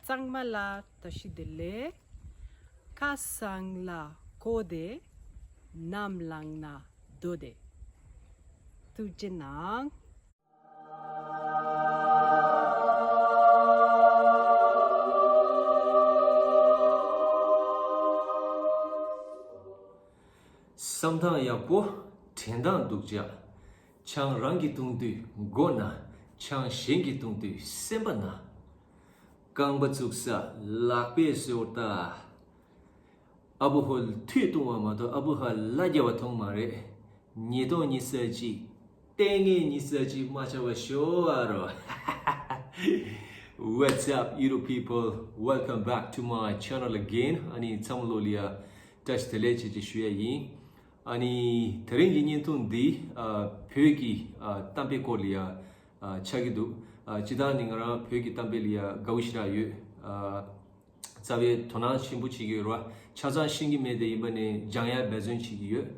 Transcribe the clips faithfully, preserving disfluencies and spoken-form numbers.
ཚང་མ་ལ་བཀྲ་ཤིས་བདེ་ལེགས། ཁ་སང་ལ་གོ་བདེ། ནམ་ལངས་ན་རྡོ་བདེ། ཐུགས་རྗེ་གནང་། བསམ་སྟངས་ཡག་པོ། དྲན་སྟངས་སྡུག་ཅག་ཆང་རང་གིས་འཐུང་དུས་མགོ་ན། ཆང་གཞན་གྱིས་འཐུང་དུས་སེམས་པ་ན། རྐང་པ་བཙུགས་ས་ལག་པས་བཟོས་ད། ཨ་བུ་ཧོ་ལ་ཐུད་བཏུང་བ་མ་གཏོགས་ཨ་བུ་ཧ་ལ་རྒྱབ་པ་མཐོང་མ་རེད། ཉིས་སྟོང་ཉི་ཤུ་རྩ་གཅིག་ལྟས་ངན་ཉི་ཤུ་རྩ་གཅིག་མ་ཆགས་པ་ཤོག་ཨ་རོ། What's up, beautiful people? Welcome back to my channel again. ཨ་ནི་ཚང་མ་ལོ་ལ་ཡ་བཀྲ་ཤིས་བདེ་ལེགས་བྱེད་ཅེས་ཞུ་ཡ་ཡིན། ཨ་ནི་དེ་རིང་གི་བརྙན་ཐུང་འདི་ཨ་བོད་ཀྱི་ཨ་གཏམ་དཔེ་སྐོར་ལ་ཡ་ཨ་ཆགས་ཀྱི་འདུག་ཨ་སྤྱིར་བཏང་ནི་ང་རང་བོད་ཀྱི་གཏམ་དཔེ་ལ་ཡ་དགའ་བོ་ཞེ་དྲག་ཡོད། ཨ་རྩ་བའི་དོ་སྣང་ཆེན་པོ་བྱེད་ཀྱི་ཡོད་རེད་བ། ཆ་ཚང་ཤེས་ཀྱི་མེད་དེ་ཡིན་པ་ནས་སྦྱང་ཡ་འབད་བརྩོན་བྱེད་ཀྱི་ཡོད།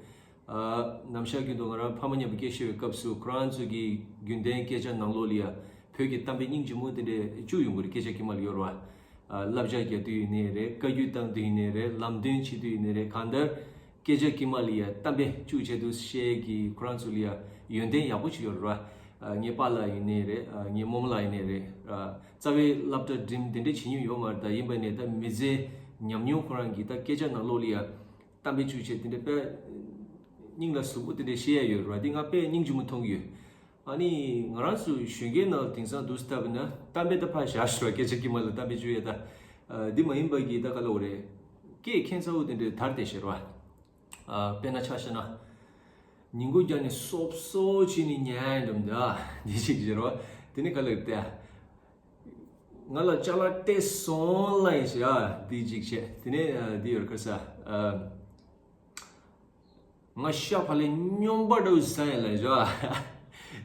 ཨ་ནམ་ཞག་རྒྱུན་དུ་ང་རང་ཕ་མ་མཉམ་པོ་སྐད་བཤད་པའི་སྐབས་སུ་ཁོ་རང་ཚོ་གི་རྒྱུན་ལྡན་སྐད་ཆ་ནང་ལོགས་ལ་ཡ་བོད་ཀྱི་གཏམ་དཔེ་སྙིང་རྗེ་མོ་དེ་འདྲས་བཅུག་ཡོང་གི་རེད། སྐད་ཆ་དཀྱུས་མ་ལ་ཡོད་རེད་བ། ཨ་བསླབ་བྱ་རྒྱག་དུས་ཡིན་ནའི་རེད། བཀའ་བཀྱོན་བཏང་དུས་ཡིན་ནའི་རེད། ལམ་སྟོན་བྱེད་དུས་ཡིན་ནའི་རེད། གང་ལྟར་སྐད་ཆ་དཀྱུས་མ་ལ་ཡ་གཏམ་དཔེ་བཅུག་བྱས་འདུག་བཤད་ཀྱི་ཁོ་རང་ཚོ་ལ་ཡ་ཡོན་ཏན་ཡག་པོ་ཅིག་ཡོད་རེད་བ། ཨ་ངའི་པཱ་ལགས་ཡིན་ནའི་རེད། ཨ་ངའི་རྨོ་མོ་ལགས་ཡིན་ནའི་རེད། ཨ་རྩ་བའི་སློབ་གྲྭ་འགྲིམ་དེ་འདྲ་བྱེད་མྱོང་ཡོད་མ་རེད། ད་ཡིན་པ་ནས་ད་མི་ཚེ་ཉམས་མྱོང་ཁོ་རང་གི་ད་སྐད་ཆ་ནང་ལོགས་ལ་ཡ་གཏམ་དཔེ་བཅུག་བྱས་དེ་འདྲ་དཔེ་སྙིང་ལ་ཟུག་པོ་དེ་འདྲ་བཤད་ཡ་ཡོད་རེད་བ། དེ་ང་དཔེ་སྙིང་རྗེ་མོ་མཐོང་གི་ཡོད། ཨ་ནི་ང་རང་ཚོ་གཞོན་སྐྱེས་ནང་དེང་སང་འདུག་སེ་ལྟ་བ་ན་གཏམ་དཔེ་ད་ཕར་བཞག་ཤོག་སྐད་ཆ་དཀྱུས་མ་ལ་གཏམ་དཔེ་བཅུག་ཡ་ད། ཨ་འདི་མ་ཡིན་པ་གི་ད་ག་ལབ་དགོས་རེད། སྐད་ཁྱད་མཚར་པོ་དེ་འདྲ་དར་ཏེ་ཤོར་བ། ཨ་དཔེར་ན་ཆ་བཞག་ན། ཉིན་གུང་རྒྱབ་ནས་སོབ་སོབ་བྱས་ནས་ཉལ་འགྲོ་འདུག་ཨ་འདི་ཞིག་ཤོར་བ། དེ་ནི་ག་ལབ་ཏེ། ང་ལ་ཅ་ལག་སྤྲད་སོང་ལབ་ཡིན་ཤག་ཨ་འདི་ཅིག་བྱས། དེ་ནས་ཨ་འདི་ཡོད་ག་ས། ཨ། ང་ཤ་བག་ལེབ་སྨྱོན་པ་འདྲ་བོ་ཟ་ཡིན་ལབ་ཤག་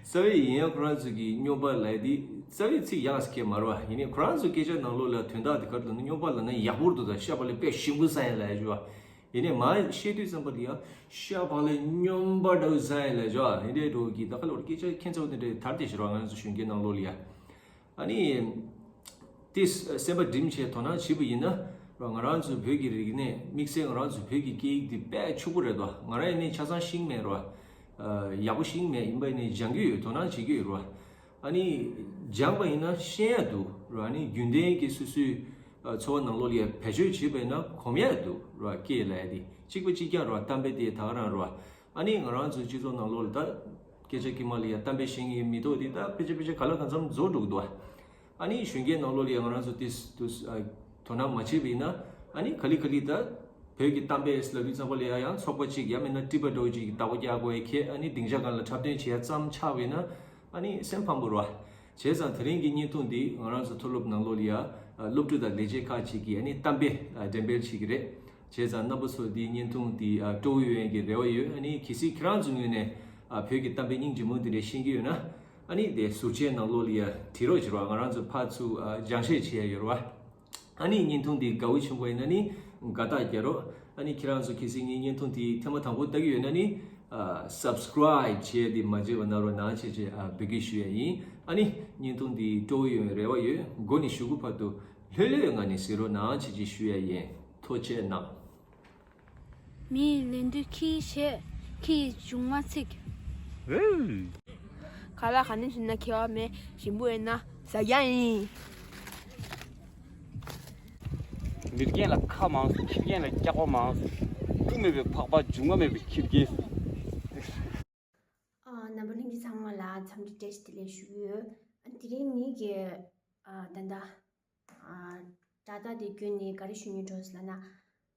རྩ་བའི་ཡིན་ཡང་ཁོ་རང་ཚོ་གི་སྨྱོན་པ་ལབ་དེ་རྩ་བའི་ཚིག་ཡག་ཟེར་མཁན་མ་རེད་བ། ཡིན་ནའི་ཁོ་རང་ཚོ་སྐད་ཆ་ནང་ལོགས་ལ་དོན་དག་དེ་ག་རེ་འདུག་ན་སྨྱོན་པ་ལབ་ན་ཡག་པོ་འདུག་ད་ཤ་བག་ལེབ་དཔེ་ཞིམ་པོ་ཟ་ཡིན་ལབ་ཤག་ཡིན་ནའི་མ་བཤད་དུས་ཙམ་པ་ལ་ཡང་ཤ་བག་ལེབ་སྨྱོན་པ་འདྲ་བོ་ཟ་ཡིན་ལབ་ཤག་ཡིན་ནའི་འགྲོ་གི་ད་ག་ལོར་སྐད་ཆ་ཁྱད་མཚར་པོ་དེ་འདྲ་དར་ཏེ་ཤོར་བ། ང་ཚོ་གཞོན་སྐྱེས་ནང་ལོགས་ལ་ཡ། ཨ་ནི། དེ་སེམས་པ་སྒྲིམ་བྱས་དོ་སྣང་བྱེད་པ་ཡིན་ན། ང་རང་ཚོའི་བོད་ཀྱི་རིག་གནས་དམིགས་བསལ་ང་རང་ཚོའི་བོད་ཀྱི་སྐད་ཡིག་འདི་དཔེ་ཕྱུག་པོ་རེད་དོ། ང་རང་ཡིན་ནའི་ཆ་ཚང་ཤེས་ཀྱི་མེད་རོ། ཡག་པོ་ཤེས་ཀྱི་མེད་ཡིན་པ་ཡིན་ནའི་སྦྱང་གི་ཡོད། དོ་སྣང་བྱེད་ཀྱི་ཡོད་རོ། ཨ་ནི། སྦྱངས་པ་ཡིན་ན་ཤེས་ཡ་འདུག་རོ། ཨ་ནི་རྒྱུན་ལྡན་གྱི་སོ་སོའི་འཚོ་བ་ནང་ལོགས་ལ་ཡ་བེད་སྤྱོད་བྱེད་པ་ཡིན་ན་གོམས་ཡ་འདུག་རོ། སྐད་ལབ་ཡ་དེ་གཅིག་པ་གཅིག་རྐྱང་རོ། གཏམ་དཔེ་དེ་ད་ག་རང་རོ། ཨ་ནི་ང་རང་ཚོའི་སྤྱི་ཚོགས་ནང་ལོགས་ལ་ད་སྐད་ཆ་དཀྱུས་མ་ལ་ཡ་གཏམ་དཔེ་བཤད་མཁན་མི་ཐོག་དེ་ད་ཕལ་ཆེར་ཕལ་ཆེར་ག་ལ་གང་འཚམ་རྫོགས་འགྲོ་གི་འདུག་ཨ། ཨ་ནི་གཞོན་སྐྱེས་ནང་ལོགས་ལ་ཡ་ང་རང་ཚོ་དེ་དུ་ཨ་དོ་སྣང་མ་བྱས་པ་ཡིན་ན། ཨ་ནི་ག་ལེ་ག་ལེ་ད་བོད་ཀྱི་གཏམ་དཔེ་ལབ་དུས་ཙམ་པ་ལ་ཡ་ཡང་ཚོགས་པ་གཅིག་ཡང་མིན་ན་སྤྲིས་པ་འདྲ་བོ་གཅིག་གི་བདག་པོ་རྒྱག་དགོས་ཡ་ཁེ། ཨ་ནི་སྡིངས་ཆ་སྒང་ལ་འཁྲབ་སྟོན་བྱེད་ཡ་ཙམ་ཆགས་པ་ཡིན་ན། ཨ་ནི་སེམས་ཕམ་པོ་རེད་བ། བྱས་ཙང་དེ་རིང་གི་བརྙན་ཐུང་འདི་ང་རང་ཚོ་མཐོ་སློབ་ནང་ལོགས་ལ་ཡ་སློབ་ཕྲུག་དང་ལས་བྱེད་ཁག་ཅིག་གིས་ཨ་ནི་གཏམ་དཔེ་འགྲེམས་སྤེལ་བྱེད་ཀྱི་རེད། བྱས་ཙང་རྣམ་པ་ཚོ་འདིའི་བརྙན་ཐུང་འདི་སྤྲོ་བོ་ཡོང་ཡ་གི་རེ་བ་ཡོད། ཨ་ནི་གལ་སྲིད་ཁྱེད་རང་ཚོའི་ངོས་ནས་བོད་ཀྱི་གཏམ་དཔེ་སྙིང་རྗེ་མོ་འདི་འདྲ་ཤེས་ཀྱི་ཡོད་ན། ཨ་ནི་དེ་ཟུར་ཆའི་ནང་ལོགས་ལ་ཡ་བྲིས་རོགས་བྱེད་རོགས། ང་རང་ཚོ་ཕར་ཚུར་སྦྱང་བཤད་བྱེད་ཡ་ཡོད་རེད་བ། ཨ་ནི་བརྙན་ཐུང་འདི་དགའ་བོ་བྱུང་བ་ཡིན་ན་ནི་དགའ་རྟགས་རྒྱག་རོགས། ཨ་ནི་ཁྱེད་རང་ཚོ་གལ་སྲིད་ངའི་བརྙན་ཐུང་འདི་ཐེངས་མ་དང་པོ་ལྟ་གི་ཡོད་ན་ནི། ཨ་སབ་སི་ཀ་རའིབ་བྱས་ཏེ་མ་བརྗེད་པ་གནང་རོགས་གནང་བྱས་བྱས་ཨ་འབོད་སྐུལ་ཞུ་ཡ་ཡིན། ཨ་ནི་བརྙན་ཐུང་འདི་སྤྲོ་བོ་ཡོང་བའི་རེ་བ་ཡོད། མགོ་ནས་གཞུག་གུ་བར་དུ་ལྷོད་ལྷོད་ངང་ནས་གཟིགས་རོགས་གནང་བྱས་བྱས་ཞུ་ཡ་ཡིན། ཐུགས་རྗེ་གནང་། མི་ལེན་དུས་ཁྱི་བྱས། ཁྱི་ཡི་མཇུག་མ་ཚིག་ཧུ། ཁ་ལག་ག་ནས་བྱུང་ན་ཁྱི་བ་མེད། ཞིམ་པོ་ཡིན་ན་ཟ་རྒྱུ་ཡིན། མི་རྒན་ལ་ཁ་མང་སོང་། ཁྱི་རྒན་ལ་སྐྱག་པ་མང་སོང་། རྒྱུ་མེད་པའི་ཕག་པ། མཇུག་མ་མེད་པའི་ཁྱི་རྒན། ཨ། རྣམ་པ་ལྷན་རྒྱས་ཚང་མ་ལ་འཚམས་འདྲི་བཀྲ་ཤིས་བདེ་ལེགས་ཞུ་གི་ཡོད། ཨ། དེ་རིང་ངེད་ཀྱི་ཨ་ད་ལྟ་ཨ་དྲ་ཐག་དེ་བརྒྱུད་ནས་ག་རེ་ཞུ་སྙིང་འདོད་ལབ་ན།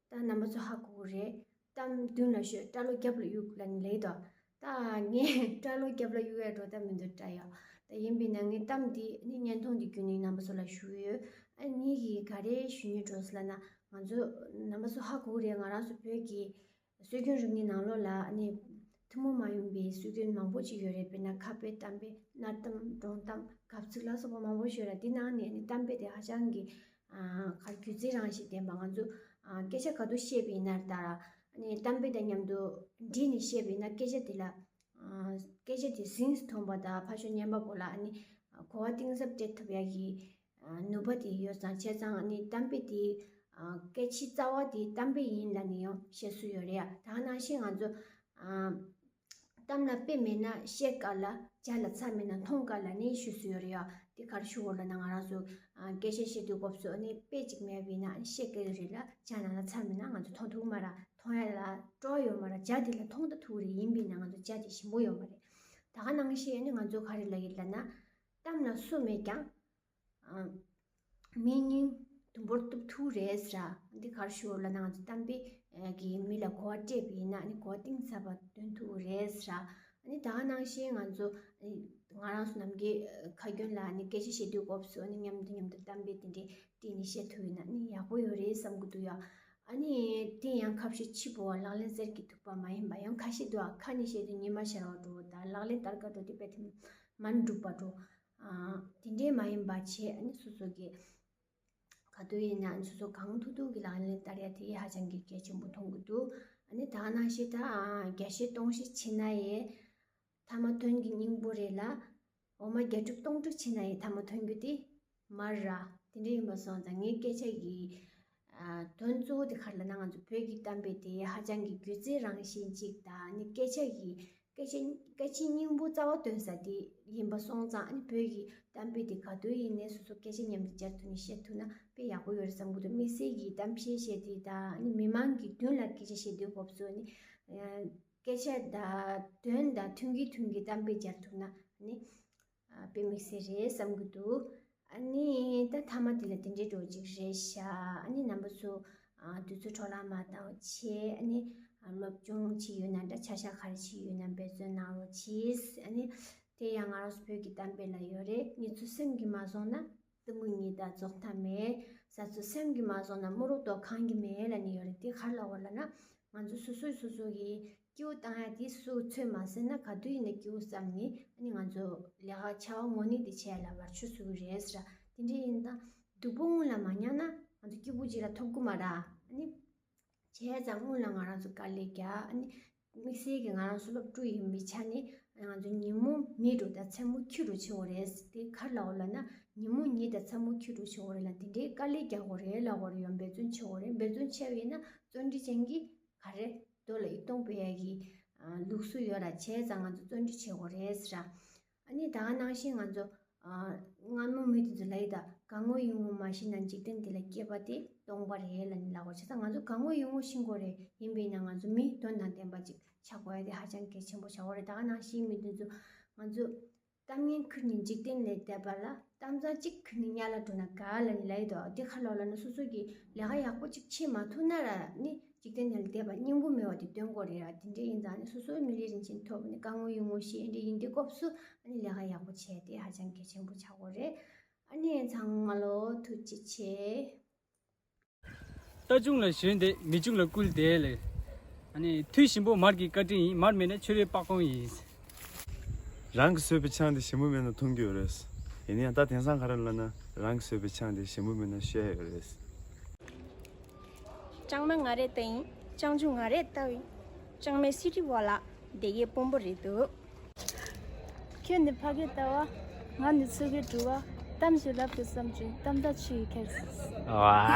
ད་རྣམ་པ་ཚོ་ཧ་གོ་གི་རེད། གཏམ་མདུན་ལ་ཤོད། སྐྲ་ལོ་རྒྱབ་ལ་གཡུག་ལབ་ནི་ལེགས་དོ། ད་ངས་སྐྲ་ལོ་རྒྱབ་ལ་གཡུག་ཡ་འགྲོ་ད་མི་འདུག་སྐྲ་ཡ། ད་ཡིན་པས་ན་ངས་གཏམ་འདི་ནི་བརྙན་ཐུང་འདི་བརྒྱུད་ནས་རྣམ་པ་ཚོ་ལ་ཞུ་གི་ཡོད། ཨ་ངེད་ཀྱིས་ག་རེ་ཞུ་སྙིང་འདོད་ལབ་ན། ང་ཚོ་རྣམ་པ་ཚོ་ཧ་གོ་གི་རེད། ང་རང་ཚོ་བོད་ཀྱི་སྲོལ་རྒྱུན་རིག་གནས་ནང་ལོགས་ལ་ཨ་ནི་ཐུན་མོང་མ་ཡིན་པའི་སྲོལ་རྒྱུན་མང་པོ་ཅིག་ཡོད་རེད། དཔེར་ན་ཁ་དཔེ་གཏམ་དཔེ་གནའ་གཏམ་སྒྲུང་གཏམ་གབ་ཚིག་ལ་སོགས་པ་མང་པོ་ཡོད་རེད། འདི་ནང་ནས་ཨ་ནི་གཏམ་དཔེ་དེ་ཧ་ཅང་གི་ཨ་ག་རེ་སྒྱུ་རྩལ་རང་བཞིན་ལྡན་པ། ང་ཚོ་ཨ་སྐད་ཆ་ག་དུས་བཤད་པ་ཡིན་ན་ད་ར་ཨ་ནི་གཏམ་དཔེ་དང་མཉམ་དུ་བསྒྲིགས་ནས་བཤད་པ་ཡིན་ན་སྐད་ཆ་དེ་ལ་ཨ་སྐད་ཆ་དེ་གཟེངས་སུ་ཐོན་པ་དང་ཕར་ཕྱོགས་ཉན་པ་པོ་ལ་ཨ་ནི་གོ་བ་གཏིང་ཟབ་སྤྲད་ཐུབ་ཡ་གི་ ནུས་པ་དེ་ཡོད་ཙང་བྱས་ཙང་ཨ་ནི་གཏམ་དཔེ་དེ་སྐད་ཆའི་རྩ་བ་དེ་གཏམ་དཔེ་ཡིན་ལབ་ནས་ཡང་བཤད་སྲོལ་ཡོད་རེད་ཡ། ད་ག་ནང་བཞིན་ང་ཚོ་གཏམ་ལ་དཔེ་མེད་ན་བཤད་དཀའ་ལ་བྱ་ལ་ཚ་མེད་ན་མཐོང་དཀའ་ལབ་ནས་ཞུ་སྲོལ་ཡོད་རེད་ཡ། དེ་ག་རེ་ཞུ་དགོས་ལབ་ན་ང་རང་ཚོ་སྐད་ཆ་བཤད་དུས་སྐབས་སུ་ཨ་ནི་དཔེ་ཅིག་མེད་པ་ཡིན་ན་ཨ་ནི་བཤད་དཀའ་གི་རེད་ལ་བྱ་ན་ལ་ཚ་མེད་ན་ང་ཚོ་མཐོང་ཐུབ་མ་ར་མཐོང་ཡ་ལ་སྤྲོ་བ་ཡོད་མ་ར་བྱ་དེ་ལ་མཐོང་ད་ཐུག་རེད། ཡིན་པ་ཡིན་ན་ང་ཚོ་བྱ་དེ་ཞིམ་པོ་ཡོད་མ་རེད། ད་ག་ནང་བཞིན་ཨ་ནི་ང་ཚོ་ག་རེ་ལབ་ཡོད་ལབ་ན། གཏམ་ལ་སུ་མེད་ཀྱང་། ཨ། མི་སྙིང་དུམ་བུར་གཏུབ་ཐུབ་རེད་ཟེར། འདི་ག་རེ་ཞུ་ལབ་ན་ང་ཚོ་གཏམ་དཔེ་གིས་མི་ལ་གོ་བ་སྤྲད་པ་ཡིན་ན་ཨ་ནི་གོ་བ་གཏིང་ཟབ་པ་འདོན་ཐུབ་རེད་ཟེར། ཨ་ནི་ད་ག་ནང་བཞིན་ང་ཚོ་ང་རང་ཚོ་ནམ་རྒྱུན་ཁ་རྒྱུན་ལ་ཨ་ནི་སྐད་ཆ་བཤད་དུས་སྐབས་སུ་ཨ་ནི་མཉམ་དུ་མཉམ་དུ་གཏམ་དཔེ་དེ་འདྲས་བྲིས་ནས་བཤད་ཐུབ་ཡོད་ན་ཨ་ནི་ཡག་པོ་ཡོད་རེད་བསམ་གི་འདུག་ཡ། ཨ་ནི་དེ་ཡང་ཁ་བཤད་ཕྱི་པོ་བ་ལག་ལེན་གསེར་གྱི་ཐུག་པ་མ་ཡིན་པ་ཡང་ཁ་ཤས་འདུག་ཨ་ཁ་ནས་བཤད་དུས་ཉི་མ་ཤར་བ་འགྲོ་ད་ལག་ལེན་བསྟར་ག་འགྲོ་དེ་དཔེ་དེ་མ་འགྲུབ་པ་འགྲོ། དེ་འདྲས་མ་ཡིན་པ་བྱས་ཨ་ནི་སོ་སོ་གི་ག་དུས་ཡིན་ན་སོ་སོ་གང་ཐུབ་ཐུབ་ཀྱི་ལག་ལེན་བསྟར་ཡ་དེ་ཧ་ཅང་གི་གལ་ཆེན་པོ་མཐོང་གི་འདུག་ཨ་ནི་ད་ག་ནང་བཞིན་ད་བརྒྱ་བཤད་སྟོང་བཤད་བྱེད་ན་ཡི་ཐ་མ་དོན་གྱི་སྙིང་པོ་རེད་ལ། འོ་མ་བརྒྱ་སྒྲུབ་སྟོང་སྒྲུབ་བྱེད་ན་ཡི་ཐ་མ་དོན་གྱི་དེ་མར་ར། དེ་འདྲ་ཡིན་པ་སོང་ཙང་ངའི་སྐད་ཆ་གི་དོན་གཙོ་བོ་དེ་ག་རེ་ལབ་ན་ང་ཚོ་བོད་ཀྱི་གཏམ་དཔེ་དེ་ཧ་ཅང་གི་སྒྱུ་རྩལ་རང་བཞིན་གཅིག་དང་ཨ་ནི་སྐད་ཆ་གི་སྐད་ཆ་སྐད་ཆའི་སྙིང་པོ་རྩ་བ་སྟོན་ས་དེ་ཡིན་པ་སོང་ཙང་ཨ་ནི་བོད་ཀྱི་གཏམ་དཔེ་དེ་ག་དུས་ཡིན་ནའི་སོ་སོ་སྐད་ཆ་མཉམ་དུ་སྦྱར་ཐུབ་ནས་བཤད་ཐུབ་ན་དཔེ་ཡག་པོ་ཡོད་རེད་བསམ་གི་འདུག་དམིགས་བསལ་གྱི་གཏམ་བཤད་བཤད་དེ་དང་ཨ་ནི་མི་མང་གི་མདུན་ལ་སྐད་ཆ་བཤད་དུས་སྐབས་སུ་ཨ་ནི་སྐད་ཆ་དང་དོན་དང་མཐུན་གྱི་མཐུན་གྱི་གཏམ་དཔེ་སྦྱར་ཐུབ་ན་ཨ་ནི། དཔེ་དམིགས་བསལ་རེད་བསམ་གྱི་འདུག་ཨ་ནི་ད་མཐའ་མ་དེ་ལ་དེ་འདྲའི་འགྲོ་ཅིག་རེད་ཤག་ཨ་ནི་རྣམ་པ་ཚོ་དུས་ཚོད་འཕྲོ་བརླག་མ་བཏང་བྱས་ཨ་ནི་སློབ་སྦྱོང་བྱས་ཡོད་ན་འདྲ་ཆ་ཤས་ག་རེ་བྱས་ཡོད་ན་འབད་བརྩོན་གནང་རོགས་གྱིས། ཨ་ནི་དེ་ཡང་ང་རང་ཚོ་བོད་ཀྱི་གཏམ་དཔེ་ལ་ཡོད་རེད། གཉིད་ཚོ་སེམས་ཀྱིས་མ་བཟུང་ན་གཏི་མུག་ཉིད་དང་རྫོགས་མཐའ་མེད། ཟ་ཚོ་སེམས་ཀྱིས་མ་བཟུང་ན་མི་རོ་ཏོག་གང་གིས་མེད་ལབ་ནི་ཡོད་རེད། དེ་ག་རེ་ལབ་པ་ལབ་ན་ང་ཚོ་སོ་སོས་སོ་སོ་གི་སྐྱིད་པོ་བཏང་ཡ་དེ་སུ་ཚོད་མ་ཟིན་ན་ག་དུས་ཡིན་ན་སྐྱིད་པོ་བསམ་ནས་ཨ་ནི་ང་ཚོ་ལས་ཀ་བྱ་བ་དངོས་གནས་དེ་བྱས་ལ་བར་ཆུ་ཟུག་རེད་ཟེར། དེ་འདྲ་ཡིན་ད་སྡུག་པོ་སྔོན་ལ་མ་མྱངས་ན་ང་ཚོ་སྐྱིད་པོ་རྗེས་ལ་ཐོབ་གི་མ་རེད། ཨ་ནི་བྱས་ཙང་སྔོན་ལ་ང་རང་ཚོ་དཀའ་ལས་རྒྱག་ཨ་ནི་དམིགས་བསལ་གྱི་ང་རང་ཚོ་སློབ་ཕྲུག་ཡིན་པའི་ཆ་ནས་ང་ཚོ་ཉིན་མོ་མིད་འགྲོ་དང་མཚན་མོ་འཁྱུད་འགྲོ་བྱེད་དགོས་རེད། དེ་ག་རེ་ལབ་པ་ལབ་ན་ཉིན་མོ་ཉིད་དང་མཚན་མོ་འཁྱུད་འགྲོ་བྱེད་དགོས་རེད་ལ་དེ་འདྲའི་དཀའ་ལས་རྒྱག་དགོས་རེད་ལབ་དགོས་རེད་ཡང་འབད་བརྩོན་བྱེད་དགོས་རེད། འབད་བརྩོན་བྱས་པ་ཡིན་ན་བརྩོན་འགྲུས་ཅན་གྱི་ག་རེ་རྡོ་ལ་ཡིག་སྟོང་སྤེལ་ཡ་གི་ལུགས་སྲོལ་ཡོད་ར། བྱས་ཙང་ང་ཚོ་བརྩོན་འགྲུས་བྱེད་དགོས་རེད་ཟེར། ཨ་ནི་ད་ག་ནང་བཞིན་ང་ཚོ་སྔ་མོ་མི་དེ་ཚོ་ལ་ཡི་ད་གང་ངོ་ཡིན་ངོ་མ་ཤེས་ན་འཇིག་རྟེན་འདི་ལ་སྐྱེས་པ་དེ་སྟོང་པ་རེད་ལབ་ནི་ལབ་དགོས། བྱས་ཙང་ང་ཚོ་གང་ངོ་ཡིན་ངོ་ཤེས་དགོས་རེད། ཡིན་པས་ན་ང་ཚོ་མི་དོན་དང་ལྡན་པ་ཅིག་ཆགས་དགོས་ཡ་དེ་ཧ་ཅང་གལ་ཆེན་པོ་ཆགས་དགོས་རེད། ད་ག་ནང་བཞིན་མི་དེ་ཚོ་ང་ཚོ་གཏམ་ངན་ཁུར་ནས་འཇིག་རྟེན་ལས་འདས་པ་ལ་གཏམ་བཟང་གཅིག་ཁུར་ནས་དམྱལ་ལ་འགྲོ་ན་དགའ་ལབ་ནི་ལབ་ཡི་འདུག་དེ་ག་རེ་ལབ་པ་ལབ་ན་སོ་སོ་གི་ལས་ཀ་ཡག་པོ་གཅིག་བྱེད་མ་ཐུབ་ན་ར་ནི་འཇིག་རྟེན་ནས་འདས་པ་སྙིང་པོ་མེད་པ་དེ་སྟོན་དགོས་རེད་ར། དེ་འདྲ་ཡིན་ཙང་ནི་སོ་སོའི་མི་ལས་རིན་ཆེན་ཐོབ་ནི་གང་ངོ་ཡིན་ངོ་ཤེས་འདྲ་ཡིན་དུས་སྐབས་སུ་ཨ་ནི་ལས་ཀ་ཡག་པོ་བྱས་ཏེ་ཧ་ཅང་གལ་ཆེན་པོ་ཆགས་དགོས་རེད། ཨ་ནི་ཚང་མ་ལོ་ཐུགས་རྗེ་ཆེ། རྟ་ཆུང་ལ་ཞོན་བསྡད། མི་ཆུང་ལ་སྐུལ་བསྡད་ལེ། ཨ་ནི་མཐུ་ཞིམ་པོ་མར་གྱི་བཀའ་དྲིན་ཡིན། མར་མེད་ན་ཆུ་རའི་པགས་ཀོང་ཡིན། རང་གིས་བཟོས་པའི་ཆང་དེ་ཞིམ་པོ་མེད་ན་འཐུང་རྒྱུ་ཡོད་རེད། ཡིན་ན་ཡང་ད་དེང་སང་ག་རེ་ལབ་ན་རང་གིས་བཟོས་པའི་ཆང་དེ་ཞིམ་པོ་མེད་ན་བཤད་ཡོད་རེད། ལྕང་མ་ང་རེད་ལྟ་ཡིན། ལྕང་ཆུང་ང་རེད་ལྟ་ཡིན། ལྕང་མའི་སི་ཏི་བ་ལ་བསྡད་ཡས་དཔོན་པོ་རེད་འདུག་ཁྱོད་ནི་ཕ་གི་ལྟ་བ། ང་ནི་ཚུ་གི་འགྲུལ་བ། གཏམ་ཞིག་ལབ་དུས་བསམ་ཚུལ་གཏམ་དག་ཆུ་ཡི་ཁྱེར།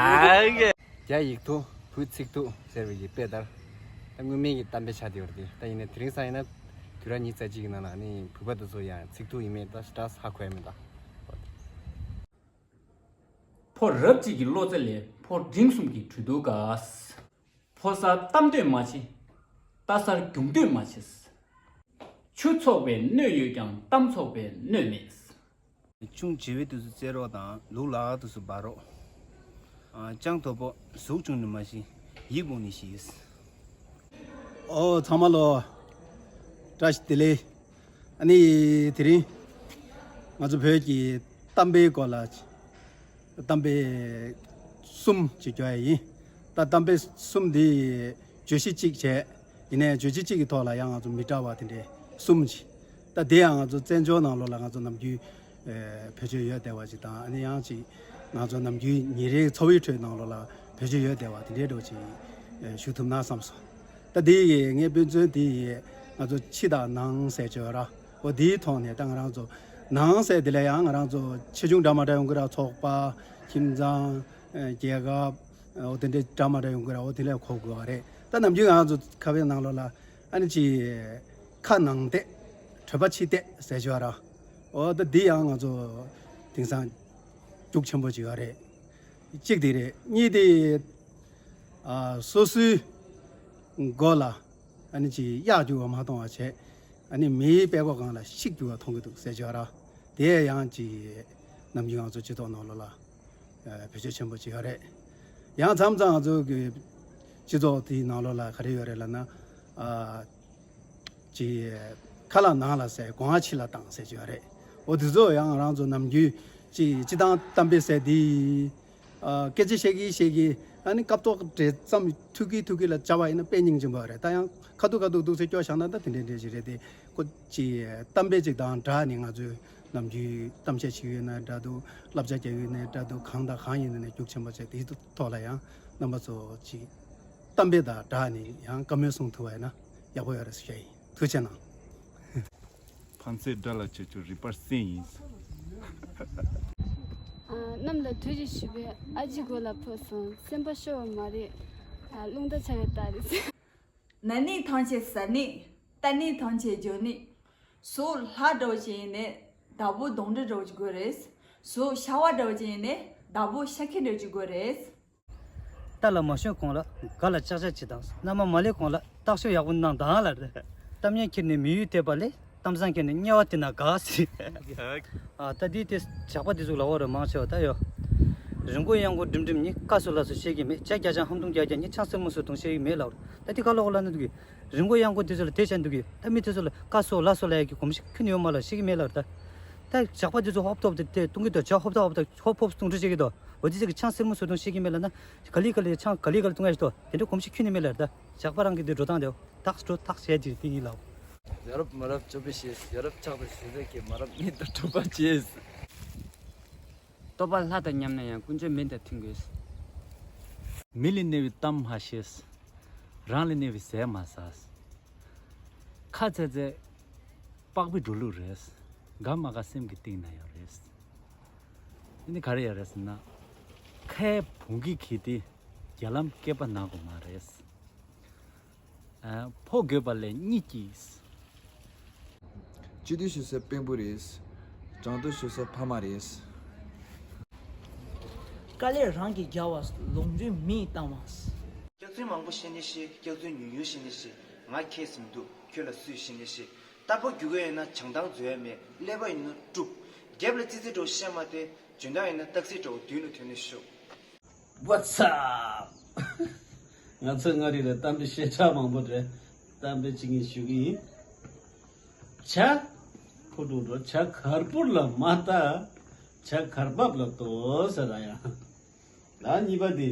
རྒྱ་ཡིག་ཐོག་བོད་ཚིག་ཐོག་ཟེར་བའི་གི་དཔེ་ལྟར། ད་སྔོན་མའི་གི་གཏམ་དཔེ་ཆགས་བསྡད་ཡོད་རེད་དེ། ད་ཡིན་ན་དེ་རིང་སང་ཡིན་ན་དུས་རབས་ཉི་ཤུ་རྩ་གཅིག་གི་ནང་ལ་ནི་བོད་པ་དེ་ཚོ་ཡང་ཚིག་ཐོག་ཡིན་མེད་ད་ཞེ་དྲག་ཧ་གོ་ཡ་མེད་ད། ཕོ་རབ་གཅིག་གི་བློ་རྩེ་ལས། ཕོ་འབྲིང་གསུམ་གྱི་གྲོས་བསྡུར་དགའ། ཕོ་གསར་གཏམ་འདོད་མ་བྱེད། རྟ་གསར་རྒྱུག་འདོད་མ་བྱེད། ཆུ་འཚོགས་པའི་སྣོད་ཡོད་ཀྱང་གཏམ་འཚོགས་པའི་སྣོད་མེད། ཆུང་བྱིས་པའི་དུས་སུ་རྩེད་རོགས་དང་ལུག་ལ་དུས་སུ་འབག་རོགས། ཨ། ལྕང་དོ་པོ་གཟུགས་ཆུང་ནི་མ་ཤི་ཡིག་པོང་ནི་ཤི། ཨོ་ཚང་མ་ལོ། བཀྲ་ཤིས་བདེ་ལེགས། ཨ་ནི་དེ་རིང་ང་ཚོ་བོད་ཀྱི་གཏམ་དཔེའི་སྐོར་ལ་གཏམ་དཔེ་གསུམ་ཅིག་རྒྱག་ཡ་ཡིན། ད་གཏམ་དཔེ་གསུམ་འདི་བརྗོད་གཞི་གཅིག་བྱས། ཡིན་ནའི་བརྗོད་གཞི་གཅིག་གི་ཐོག་ལ་ཡང་ང་ཚོ་མི་འདྲ་བ་དེ་འདྲའི་གསུམ་ཅིག་ད་དེ་ཡང་ང་ཚོ་བཙན་བྱོལ་ནང་ལོགས་ལ་ང་ཚོ་ནམ་རྒྱུན་ཨེ་བེད་སྤྱོད་ཡོད་བསྡད་པ་ཅིག་དང་། ཨ་ནི་ཡང་ཅིག་ང་ཚོ་ནམ་རྒྱུན་ཉིན་རེའི་འཚོ་བའི་ཁྲོད་ནང་ལོགས་ལ་བེད་སྤྱོད་ཡོད་བསྡད་པ་དེ་འདྲའི་འདྲ་བོ་ཅིག་ཨེ་ཞུ་ཐུབ་ན་བསམ་སོང་། ད་དེ་ཡི་ངའི་དཔེ་མཚོན་དེ་ཡི་ང་ཚོ་ཕྱི་དང་ནང་ཟེར་ཆོག་ར། འོ་དེའི་ཐོག་ནས་ད་ང་རང་ཚོ་ ནང་ཟེར་དེ་ལ་ཡང་ང་རང་ཚོ་ཆེ་ཆུང་འདྲ་མ་འདྲ་ཡོང་གི་ར། ཚོགས་པ། ཁྱིམ་ཚང་། ཨ། རྒྱལ་ཁབ། ཨ། འོ་དེ་འདྲའི་འདྲ་མ་འདྲ་ཡོང་གི་ར། འོ་དེ་ལ་གོ་དགོས་པ་རེད། ད་ནམ་རྒྱུན་ང་རང་ཚོ་ཁ་བའི་ནང་ལོགས་ལ་ཨ་ནི་ཅིག་ཁ་ནང་བསྡད། གྲོད་པ་ཕྱི་བསྡད་ཟེར་བྱས་ར། འོ་ད་འདི་ཡང་ང་ཚོ་དེང་སང་རྒྱུགས་ཆེན་པོ་ཅིག་ཡོད་རེད། གཅིག་དེ་རེད། གཉིས་དེ། ཨ། སོ་སོའི་མགོ་ལ་ཨ་ནི་ཅིག་གཡག་རྒྱུག་པ་མ་མཐོང་བ་བྱས། ཨ་ནི་མིའི་པད་ཀོག་སྒང་ལ་ཤིག་རྒྱུག་པ་མཐོང་གི་འདུག་ཟེར་བྱས་ར། དེ་ཡང་ཅིག་ནམ་རྒྱུན་ང་ཚོ་སྤྱི་ཚོགས་ནང་ལོགས་ལ། ཨ། བེད་སྤྱོད་ཆེན་པོ་ཅིག་ཡོད་རེད། ཡང་མཚམས་མཚམས་ང་ཚོ་གི་སྤྱི་ཚོགས་དེའི་ནང་ལོགས་ལ་ག་རེ་ཡོད་རེད་ལབ་ན། ཨ། ཅིག་ཁ་ལག་ནང་ལ་ཟས། སྒོ་ང་ཕྱི་ལ་བཏང་ཟེར་གྱི་ཡོད་རེད། འོ་དེ་ཚོ་ཡང་ང་རང་ཚོ་ནམ་རྒྱུན་ཅིག་སྤྱིར་བཏང་གཏམ་དཔེ་ཟེར་དེ། ཨ། སྐད་ཆ་བཤད་ཀྱིན་བཤད་ཀྱིན། ཨ་ནི་སྐབས་ཐོག་འདྲེ་ཙམ་ཐུག་གི་ཐུག་གི་ལ་བྱ་བ་ཡིན་ན་དཔེ་སྙིང་རྗེ་པོ་རེད། ད་ཡང་ཁ་ཐུག་ཁ་ཐུག་འདུག་ཟེར་སྐྱོ་བཞག་ན་ད་དེ་འདྲ་འདྲ་ཞིག་རེད་དེ། ཁོ་ཅིག་གཏམ་དཔེ་ཅིག་དང་སྦྲགས་ནས་ང་ཚོས་ནམ་རྒྱུན་གཏམ་བཤད་བྱེད་ཀྱི་ཡོད་ན་འདྲ་འདུག་བསླབ་བྱ་རྒྱག་གི་ཡོད་ན་འདྲ་འདུག་གང་དང་གང་ཡིན་ན་ནས་རྒྱུགས་ཆེན་པོ་བྱས། དེའི་ཐོག་ལ་ཡང་རྣམ་པ་ཚོ་ཅིག་གཏམ་དཔེ་དང་སྦྲགས་ནས་ཡང་བཀའ་མོལ་གསུང་ཐུབ་པ་ཡིན་ན་ཡག་པོ་ཡོད་རེད་ཟེར་བཤད་ཡིན། ཐུགས་རྗེ་གནང་། ཕན་ཚུན་དགྲ་ལ་བྱེད་ཆོག་རིག་པར་གསན་ཡིན། ཨ། གནམ་ལ་དུས་ཀྱི་བཞི་པའི་ཨ་ཅེ་མགོ་ལ་ཕོག་སོང་། སེམས་པ་ཤོར་བ་མ་རེད། ཨ། རླུང་རྟ་ཆག་པའི་རྟགས་རེད། ན་ནིང་ཐང་ཆད་ཟ་ནིང་། ལྟ་ནིང་ཐང་ཆད་འཇོ་ནིང་། ཟོག་ལྷ་འདྲ་བོ་ཅིག་ཡིན་ནས། བདག་པོ་གདོན་འདྲེ་འདྲ་བོ་ཅིག་དགོས་རེད། ཟོག་ཤ་བ་འདྲ་བོ་ཅིག་ཡིན་ནས། བདག་པོ་ཤ་ཁྱི་འདྲ་བོ་ཅིག་དགོས་རེད། རྟ་ལ་མ་ཞོན་གོང་ལ་སྒ་ལ་ཅག་ཅག་ཅིག་དང་། མནའ་མ་མ་སླེབས་གོང་ལ་སྟག་ཤོད་ཡག་པོ་གནང་དང་ལ་རེད། གཏམ་སྙན་ཁྱེར་ནས་མི་ཡུལ་དེད་པ་ལས། གཏམ་བཟང་ཁྱེར་ནས་དམྱལ་བ་དེ་ན་དགའ་སི། ཨ། ད་འདི་དེ་ཇག་པ་དེ་ཚོ་ལ་འོ་རེ་མང་ཆེ་བ་ད་ཡོད། རི་མགོ་གཡང་འགུག་འགྲིམ་འགྲིམ་གཉིས། བཀའ་སྲུང་ལ་སྲུང་བཤད་ཀྱི་མེད། ཇ་རྒྱ་ཆང་ཧམ་ཐུང་རྒྱག་རྒྱག་གཉིས། ཆང་སེར་མོ་སུ་འཐུང་བཤད་ཀྱི་མེད་ལབ། ད་དེ་ག་ལོག་ལ་ན་འདུག་གི། རི་མགོ་གཡང་འགུག་དེ་ཚོ་ལ་དེ་བྱས་འདུག་གི། ད་མི་དེ་ཚོ་ལ་བཀའ་སྲུང་ལ་སྲུང་ལ་ཡ་གི་གོམས་གཤིས་ཁྱོན་ནས་ཡོད་མ་ལ་བཤད་ཀྱི་མེད་ལབ་ད། ད་ཇག་པ་དེ་ཚོ་ཧོབ་ཐོབ་དེ་དེ་བཏུང་གི་འདུག་ཇ་ཧོབ་ཐོབ་ཧོབ་ཐོབ་ཧོབ་ཧོབ་བཏུང་འཕྲོ་བྱེད་ཀྱི་འདུག་འོ་དེ་ཚོ་གི་ཆང་སེར་མོ་སུ་འཐུང་བཤད་ཀྱི་མེད་ལ་ན། ག་ལི་ག་ལི་ཆང་ག་ལི་ག་ལི་བཏུང་ཡ་ཞིག་འདུག་དེ་འདྲ་གོམས་གཤིས་ཁྱོན་ནས་མེད་ལ་ད། ཇག་པ་རང་གི་དེ་འགྲོ་སྟངས་དེ་ཐག་འགྲོ་ཐག་བྱས་དེ་དེ་ཡིན་ལབ། ཡ་རབས་མ་རབས་ཅོ་པི་ཤེས། ཡ་རབས་ཆགས་པའི་ཞེ་སའི་མ་རབས་མི་དང་གྲོགས་པ་བྱེད། སྟོབས་པ་ལྷ་དང་མཉམ་ན་ཡང་། ཀུན་སྤྱོད་མི་དང་མཐུན་དགོས། མི་ལ་གནོད་པའི་གཏམ་མ་བཤད། རང་ལ་གནོད་པའི་ཟས་མ་ཟ། ཁ་ཚ་ཚ་པགས་པའི་འགྲོ་ལུགས་རེད། དགའ་མ་དགའ་སེམས་ཀྱི་གཏིང་ན་ཡོད་རེད། འདི་ནི་ག་རེ་ཡོད་རེད་ཟེར་ན། ཁའི་བུང་གི་གི་དེ་རྒྱ་ལམ་སྐེད་པ་ན་དགོས་མ་རེད། ཨ། ཕོ་རྒོད་པ་ལས་གཉིད་སྐྱིད། སྤྱི་འཐུས་ཞུ་ས་དཔོན་པོ་རེད། གྲངས་ཐོ་ཞུ་ས་ཕ་མ་རེད། དཀའ་ལས་རང་གིས་རྒྱབ་པ། ལོངས་སྤྱོད་མིས་བཏང་བ། སྐྱག་རྫུན་མང་པོ་བཤད་ནི་ཤེས། སྐྱག་རྫུན་ཉུང་ཉུང་བཤད་ནི་ཤེས། ང་ཁྱེད་སེམས་སྡུག་ཁྱོད་ལ་སུས་བཤད་ནི་ཤེས། རྟ་ཕོ་རྒྱུག་གི་ཡོད་ན་བྱང་ཐང་འཛུལ་ཡ་མེད། ཀླད་པ་ཡིན་ན་དཀྲུག་རྒྱབ་ལ་ཙི་ཙི་འགྲོ་བཤད་མ་སྟེར། འཇོན་ཐང་ཡིན་ན་སྟག་གཟིག་འདྲ་བོ་མདུན་ལ་ཐོན་ནས་ཤོག What's up? ང་ཚོ་མངའ་རིས་ལ་གཏམ་དཔེ་ཤེས་བྱ་མང་པོ་རེད། གཏམ་དཔེ་གཅིག་གཉིས་ཞུ་གི་ཡིན། བྱ་ཕོ་ཕྲུག་འགྲོ་བྱ་གར་པོར་ལ་མ་ལྟ། བྱ་གར་འབབ་ལ་ལྟོས་ཟེར་ར་ཡང་། ད་གཉིས་པ་དེ།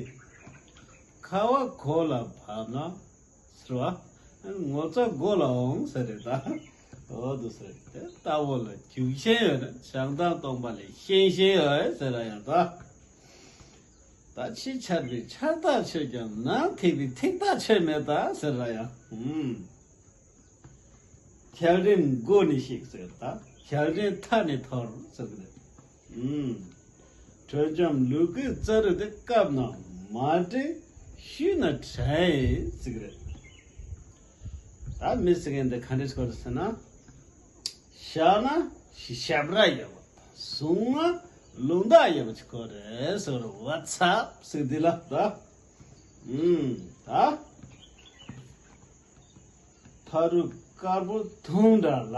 ཁ་བ་གོ་ལ་བབས་ན་ཟེར་བ། ངོ་ཚ་མགོ་ལ་འོང་ཟེར་རེད་ད། འོ་འདུག་ཟེར་དེ་ལྟ་བུ་ལ་རྒྱུག་ཤེས་ཡོད་ན་བྱང་ཐང་སྟོང་པ་ལས་ཤེས་ཤེས་ཡོད་ཟེར་ར་ཡང་ད། ད་ཕྱི་ཆར་པའི་ཆར་ཐག་ཆོད་ཀྱང་ནང་ཐིགས་པའི་ཐིགས་ཐག་ཆོད་མེད་ད་ཟེར་ར་ཡང་། ཧུམ། ཁྱག་རིམ་མགོ་ནས་ཞིག་ཟེར་ད། ཁྱག་རིམ་མཐའ་ནས་འཐོར་ཟེར་གི་རེད། ཧུམ། དྲོད་འཇམ་ལུ་གུའི་རྩ་རུ་དེ་བཀབ་ན་མ་འགྲིག་ཤུས་ན་དྲན་ཟེར་གི་རེད། ད་མི་ཟེར་མཁན་འདི་ག་འདྲས་སྐོར་ཟེར་ན། བཞག་ན་ཞབས་ར་ཡོད་པ། བཟུང་ན་རླུང་རྟ་ཡོད་པ་ཅིག་དགོས་རེད་ཟེར། What's up ཟེར་འདི་ལ་ད། ཨུམ། ད། ཕ་རུ་དཀར་པོ་དུང་འདྲ་ལ།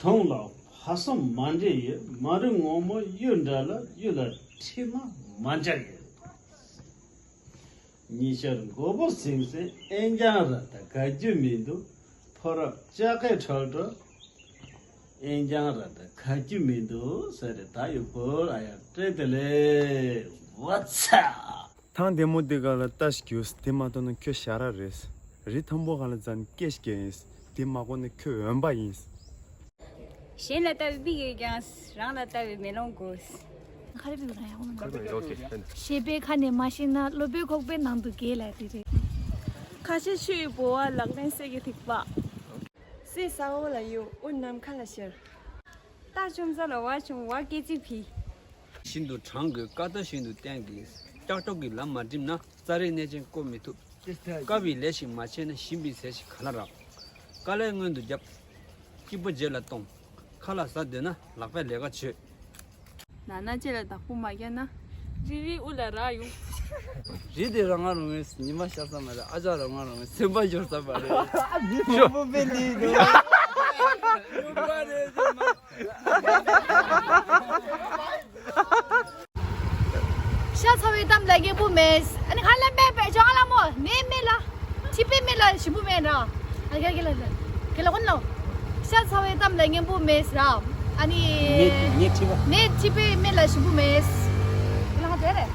དུང་ལ་ཕ་སོ་མ་འདྲེས་ཡོད། མ་རུ་སྔོན་མོ་གཡུ་འདྲ་ལ། གཡུ་ལ་ཁྲི་མ་མ་འཇག་ཡོད། ཉི་ཤར་མགོ་བོ་ཟིང་ཟིང་། ཨེ་འགྱང་ར་ད་དགའ་རྒྱུ་མི་འདུག་ཕོ་རབ་ལྕགས་ཀའི་ཁྲོལ་ཁྲོལ། ཨེ་འགྱང་ར་ད་དགའ་རྒྱུ་མི་འདུག་ཟེར་རེད། ད་ཡོད་པོ་ཨ་ཡ་སྤྲད་དེ་ལས། What's up? ཐང་དེ་མོ་དེ་ག་ལ་ལྟ་ཞིག་གྱུར། དེ་མ་གཏོགས་ན་ཁྱོད་ཞ་ར་རེད། རི་མཐོན་པོ་ག་ལ་འཛེགས་ན་སྐད་ཞིག་རྒྱག་ཡིན། དེ་མ་གོ་ན་ཁྱོད་འོན་པ་ཡིན། གཞན་ལ་ལྟ་བའི་མིག་ཡོད་ཀྱང་རང་ལ་ལྟ་བའི་མེ་ལོང་དགོས། ཁ་རི་པི་རང་ཡག་པོ་མི་འདུག་ཞེས་པའི་ཁ་ནས་མ་ཤེས་ན་སློབ་དཔོན་ཁོག་པའི་ནང་དུ་འགྱེལ་ལ་དེ་རེད། ཁ་ཤས་ཆུ་ཡི་ལྦུ་བ། ལག་ལེན་གསེར་གྱི་ཐིགས་པ། གསེར་ས་འོག་ལ་གཡུག་དབུ་ནམ་མཁའ་ལ་ཤར། རྟ་ཅུང་ཙ་ལ་བ་ཅུང་བ་སྐེ་ཙི་ཕི། བཞིན་དུ་དྲང་དགོས། ཀ་ཏོ་བཞིན་དུ་བསྟན་དགོས། ཀྱག་ཀྱོག་གི་ལམ་མ་འགྲིམ་ན། རྩྭ་རའི་གནས་ཆེན་བསྐོར་མི་ཐུབ། དཀའ་བའི་ལས་ཤིག་མ་བྱས་ན། ཞིམ་པའི་ཟས་ཤིག་ག་ལ་རག། དཀའ་ལས་སྔོན་དུ་བརྒྱབ། སྐྱིད་པོ་རྗེས་ལ་གཏོང་། ཁ་ལག་ཟ་འདོད་ན་ལག་པས་ལས་ཀ་བྱོས། ན་ན་ཅེ་ལ་བདག་པོ་མ་རྒྱག་ན། རི་རི་དབུ་ལ་རག་ཡོང་། རི་དེ་རང་ང་རང་ངོས་ཉི་མ་ཤར་ས་མ་རེད། ཨ་ཅག་རང་ང་རང་ངོས་སེམས་པ་ཤོར་ས་མ་རེད། ཨ་མི་མང་པོ་དཔེ་འདི་འདུག་ཤ་ཚ་བའི་གཏམ་ལ་སྙན་པོ་མེད། ཨ་ནི་ཧ་ལམ་པའི་པའི་ཅོ་ཨ་ལ་མོ་ནེ་མེ་ལ། ཐི་པེ་མེ་ལ་ཞིམ་པོ་མེད་ར། ཨ་ག་གི་ལ་གི་ལ་ཁོན་ལོ། ཤ་ཚ་བའི་གཏམ་ལ་སྙན་པོ་མེད་ར། ཨ་ནི་ནེ་ནེ་ཐི་པ་ནེ་ཐི་པེ་མེ་ལ་ཞིམ་པོ་མེད། གི་ལ་ཧ་དེ་རེད།